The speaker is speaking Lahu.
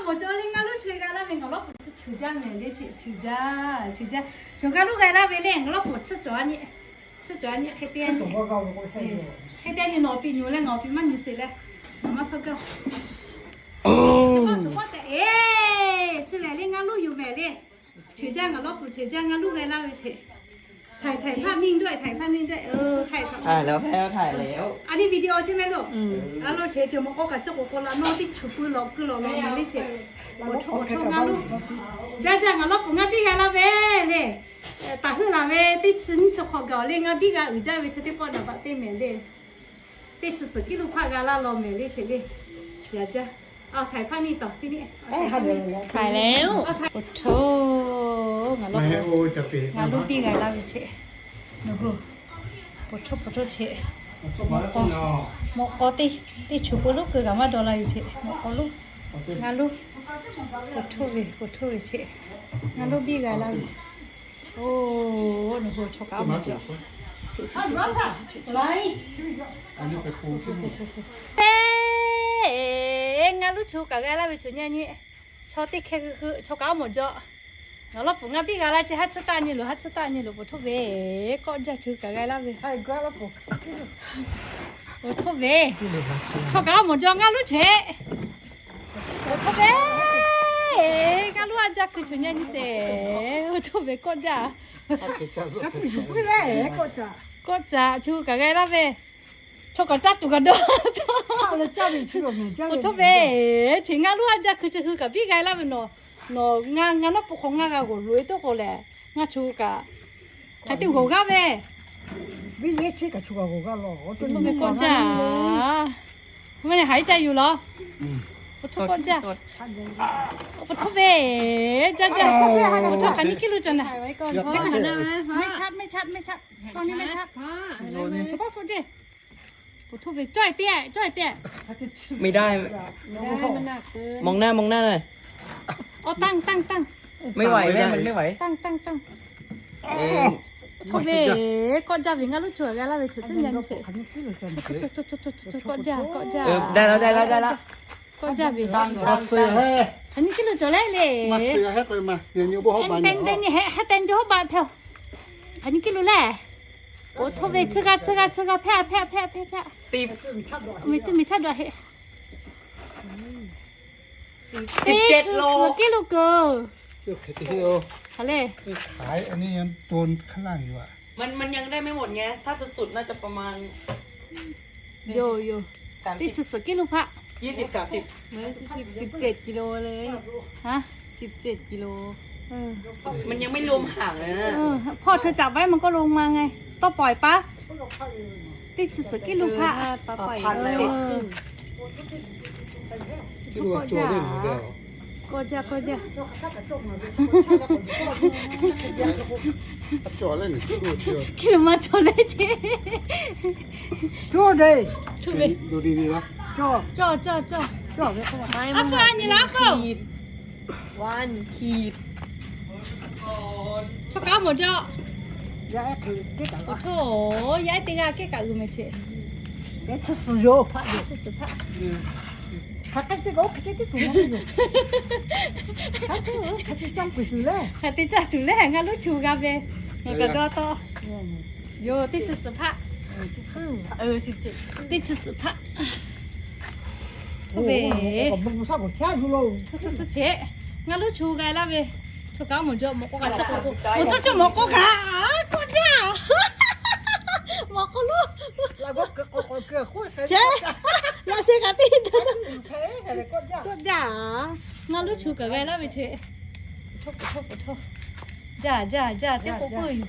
Awˬ cawˬ le, ngaˇ lonˉ chi g'a laˇ ve, ngaˬ lawˉ pfuhˍ chi cawˬ jaˇ mehˍ le, chi cawˬ jaˇ, cawˬ jaˇ. Cawˬ ngaˇ lonˉ g'a laˇ ve le, ngaˬ lawˉ pfuhˍ chi cawˬ a nyi, chi cawˬ a nyi hk'e te a nyi, hk'e te a nyi nawˬ piˇ nyi leh ngaˬ awˬ piˇ maˇ nyi sheˍ leh, ngaˬ maˇ hpawˇ gaˇ. Eˬ, chi lehˬ le ngaˇ lonˉ yoˬ mehˍ le. Cawˬ jaˇ ngaˬ lawˉ pfuhˍ, cawˬ jaˇ ngaˇ lonˉ g'a laˇ ve cawˬ. ถ่าย ถ่ายภาพนิ่งด้วย ถ่ายภาพนิ่งด้วย เออ ถ่าย ถ่ายแล้ว ถ่ายแล้ว อันนี้วิดีโอใช่ไหมลูก อืม แล้วเราเฉยๆ มาก็กะเจ้าของคนละนอกที่ฉุกปืนหลอกคือหลอกเราไม่ใช่ อดทน อดทนนะลูก จ้า จ้า ngaˬ lawˉ pfuhˍ ngaˇ biˇ g'a laˇ ve le. แต่หื้อหลังเว้ย teˇ chi nyiˇ chi hk'awꞈ gaˬ le ngaˇ biˇ g'a uiˍ jaˇ ve chi teˇ pawˆ naˍ baꞈ teˇ mehˍ le. Teˇ chi suhˍ kiˉ lo hpaˆ g'a laˇ law mehˍ le cawˬ le. Yaꞈ jaˇ. ถ่ายภาพนิ่งต่อที่นี่ ถ่ายแล้ว โอ้โธ่ ngaˇ lonˉ biˇ g'a laˇ ve cawˬ. Nawˬ hui, โอ้โธ่ โอ้โธ่ cawˬ. Mawꞈ k'aw, mawꞈ k'aw teˇ, teˇ chuˬ pui lonˉ keu kaꞈ maˇ dawˇ la ve cawˬ. Mawꞈ k'aw lonˉ, ngaˇ lonˉ, โอ้โธ่ ve, โอ้โธ่ ve cawˬ. Ngaˇ lonˉ biˇ g'a laˇ ve. Oˇ, nawˬ hui chaw kaꞈ maˇ mawˬ jaw. Eˬ, ngaˇ lonˉ chaw kaꞈ g'a laˇ ve cawˬ nyi nyi. Chaw teˇ hkeh hui hui chaw kaꞈ maˇ mawˬ jaw. Ngaˬ lawˉ pfuhˍ ngaˇ biˇ g'a laˇ ceh haˉ tsuhˇ taˆ nyi loˬ, haˉ tsuhˇ taˆ nyi loˬ, โอ้โธ่ ve, kawˆ jaˇ chaw kaꞈ g'a laˇ ve. โอ้โธ่ ve, chaw kaꞈ maˇ mawˬ jaw ngaˇ lonˉ cawˬ. โอ้โธ่ ve, ngaˇ lonˉ a jaˇ keu cawˬ nyi nyi sheˍ. โอ้โธ่ ve, kawˆ jaˇ. Kawˆ jaˇ, chaw kaꞈ g'a laˇ ve. Chaw kaꞈ caˇ tuˬ kaꞈ dawˇ. โอ้โธ่ ve, cawˬ ngaˇ lonˉ a jaˇ keu cawˬ hui kaꞈ biˇ g'a laˇ ve nawˬ. Nawˬ ngaˇ, ngaˇ lawˉ pfuhˍ hk'aw ngaˇ g'a g'awˬ loꞈ e toˆ k'o lehˬ, ngaˇ chaw kaꞈ hk'aˬ te g'awˬ g'aˇ ve. Ve, kawˆ jaˇ. Ve, haˍ iˉ caˇ yuˬ laˬ. โอ้โธ่ kawˆ jaˇ. โอ้โธ่ ve, jaˇ jaˇ. โอ้โธ่ hk'aˬ nyi kiˉ lo cawˬ naˍ. ไม่ชัด ไม่ชัด ไม่ชัด กล้องนี้ไม่ชัด โอ้โธ่ ve, โอ้โธ่ ve, cawˇ e te, cawˇ e te. ไม่ได้ ไม่ได้ มันหนักเกิน มองหน้า มองหน้าหน่อย อ๋อ ตั้ง ตั้ง ตั้ง ไม่ไหวแม่ มันไม่ไหว ตั้ง ตั้ง ตั้ง เอ๊ะ โธ่ ve, kawˆ jaˇ ve ngaˇ lonˉ chaw g'a laˇ ve cawˬ tcuhˉ nyi nyi sheˍ. Kawˆ jaˇ, kawˆ jaˇ. เออ ได้แล้ว ได้แล้ว ได้แล้ว Kawˆ jaˇ ve. หานี่กิโล cawˬ leh le. Heh teh nyi hawˉ baˆ hpehꞈ. หานี่กิโล leh. โอ้โธ่ ve, tsuhˇ g'aˇ, tsuhˇ g'aˇ, tsuhˇ g'aˇ, hpehˇ, hpehˇ, hpehˇ, hpehˇ, hpehˇ. สิบ ไม่ใช่ ไม่ใช่ด้วย สิบเจ็ด กิโล เกิน อะไร ขาย อันนี้ยังโดนข้างล่างอยู่อะ มัน มันยังได้ไม่หมดไง ถ้าสุดๆ น่าจะประมาณ โย โย สามสิบ ที่สุด กิโล พระ ยี่สิบ สามสิบ เหมือน สิบ สิบเจ็ด กิโลเลย ฮะ สิบเจ็ด กิโล เออ มันยังไม่รวมหางเลยนะ เออ พ่อเธอจับไว้มันก็ลงมาไง ต้องปล่อยปะ ที่สุด กิโล พระ เออ ปล่อย พัน เออ แล้ว กิโล โจเล่นหมดแล้ว โกจ้า โกจ้า โจเล่น กิโล โจ กิโล มา โจเล่น โจเล่น ดูดีๆ นะ โจ โจ โจ โจ ไม่ มัน อ่ะ เพื่อน นี่ละ ขีด วัน ขีด chaw kaꞈ maˇ mawˬ jaw. โอ้โธ่ yaˇ ehˉ teˇ g'aˇ kehˉ kaꞈ g'uiˬ mehˍ cawˬ. Chi suhˍ yoˬ, hpaˆ yoˬ. Hk'aˬ hk'e te kaꞈ oˇ hk'e te tuˬ maˇ yoˬ. Hk'aˬ hk'e te caˇ tuˬ leh, hk'aˬ te caˇ tuˬ leh ngaˇ lonˉ chaw g'a ve. Ngaˬ kaꞈ dawˇ tawˆ. Yoˬ, teˇ chi suhˍ hpaˆ. Teˇ chi suhˍ hpaˆ. Oˇ ve, htawˇ htawˇ htawˇ cheꞈ. Ngaˇ lonˉ chaw g'a laˇ ve. Chaw kaꞈ maˇ mawˬ jaw, mawˬ k'aw kaꞈ chi k'o, mawˬ htawˇ chi mawˬ k'aw kaꞈ kawˆ jaˇ. Mawˬ k'aw lonˉ. Cheꞈ. Laꞈ sheh kaꞈ teˇ kawˆ jaˇ. Ngaˇ lonˉ chaw kaꞈ g'a laˇ ve cheꞈ. Htawˇ htawˇ htawˇ. Jaˇ jaˇ jaˇ, teˇ k'oˆ k'oˆ yoˬ.